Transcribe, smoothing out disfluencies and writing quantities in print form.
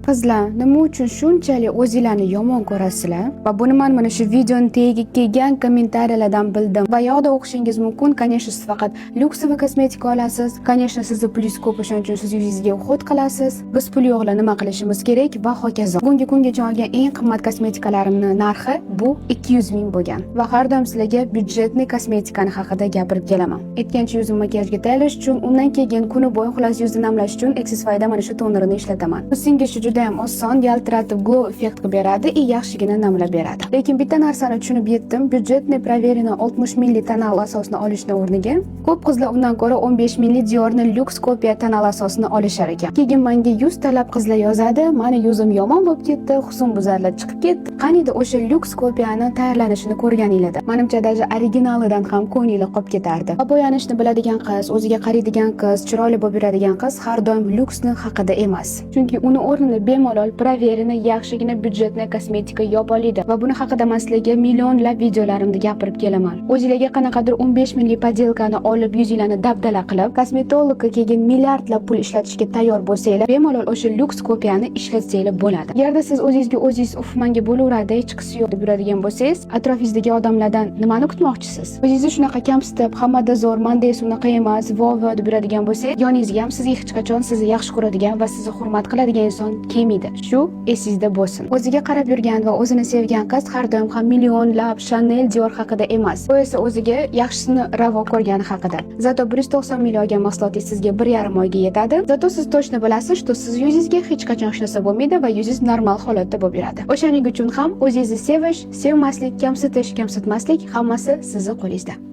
Qizlar, nima uchun shunchalik o'zinglarni yomon ko'rasizlar? Va buni man mana shu videoni tagiga kelgan kommentariyalardan bildim. Va yoqda o'qishingiz mumkin, конечно, siz faqat люксовый kosmetika olasiz, конечно, sizni pulingiz ko'p, o'shaning uchun siz yuzingizga уход qilasiz. Biz pul yo'qlar nima qilishimiz kerak va hokazo. Bugungi kungacha olgan eng qimmat kosmetikalarimni narxi bu 200 ming bo'lgan. Va har doim sizlarga бюджетный kosmetikani haqida gapirib kelaman. Aytgancha, yuzim makiyajga tayyorlash uchun, undan keyin kuni bo'yi, xullas, yuzni namlash uchun Exercise mana shu tonerini ishlataman. Bu singishi juda ham oson, yaltiratib glow effekt qilib beradi и yaxshigina namlab beradi. Lekin bitta narsani tushunib yetdim: бюджетный, проверенный 60 ml тонал asosini olishni o'rniga ko'p qizlar undan ko'ra 15 ml Diorni люкс kopiya тонал asosini olishar ekan. Keyin menga 100 talab qizlar yozadi: "Mani yuzim yomon bo'lib ketdi, husnbuzarlar chiqib ketdi." Qaniydi o'sha люкс kopiyani tayyorlanishini ko'rganinglarda. Manimcha, даже originalidan ham ko'ngli qolib ketardi. Va bo'yanishni biladigan qiz, o'ziga qaraydigan qiz, chiroyli bo'lib yuradigan qiz har doim lyuksni haqida emas. Chunki uni o'rnini bemalol проверенный, yaxshigina бюджетный kosmetika yopa oladi. Va buni haqida man sizlarga millionlab videolarimda gapirib kelaman. O'zinglarga qanaqadir 15 minglik поделка ni olib, yuzinglarni dabdala qilib, kosmetologga keyin milliardlab pul ishlatishga tayyor bo'lsanglar, bemalol o'sha люкс kopiyani ishlatsanglar bo'ladi. Agarda siz o'zingizga o'zingiz "Uf, menga bo'laveradi, hechqisi yo'q" deb yuradigan bo'lsangiz, atrofingizdagi odamlardan nimani kutmoqchisiz? O'zingizni shunaqa kamsitib, "Hammada zo'r, manda esa unaqa emas, vo vo" deb yuradigan bo'lsangiz, yoningizga ham sizga hech qachon sizni yaxshi ko'radigan va sizni hurmat qiladigan inson kelmaydi. Shu esingizda bo'lsin. O'ziga qarab yurgan va o'zini sevgan qiz har doim ham millionlab Chanel, Dior haqida emas. Bu esa o'ziga yaxshisini ravo ko'rgani haqida. Зато 190 ming olgan mahsulotingiz sizga 1,5 oyga yetadi. Зато siz точно bilasiz, что siz yuzingizga hech qachon hech narsa bo'lmaydi va yuzingiz normal holatda bo'lib yuradi. O'shaning uchun ham o'zingizni sevish, sevmaslik, kamsitish, kamsitmaslik hammasi sizni qo'lingizda.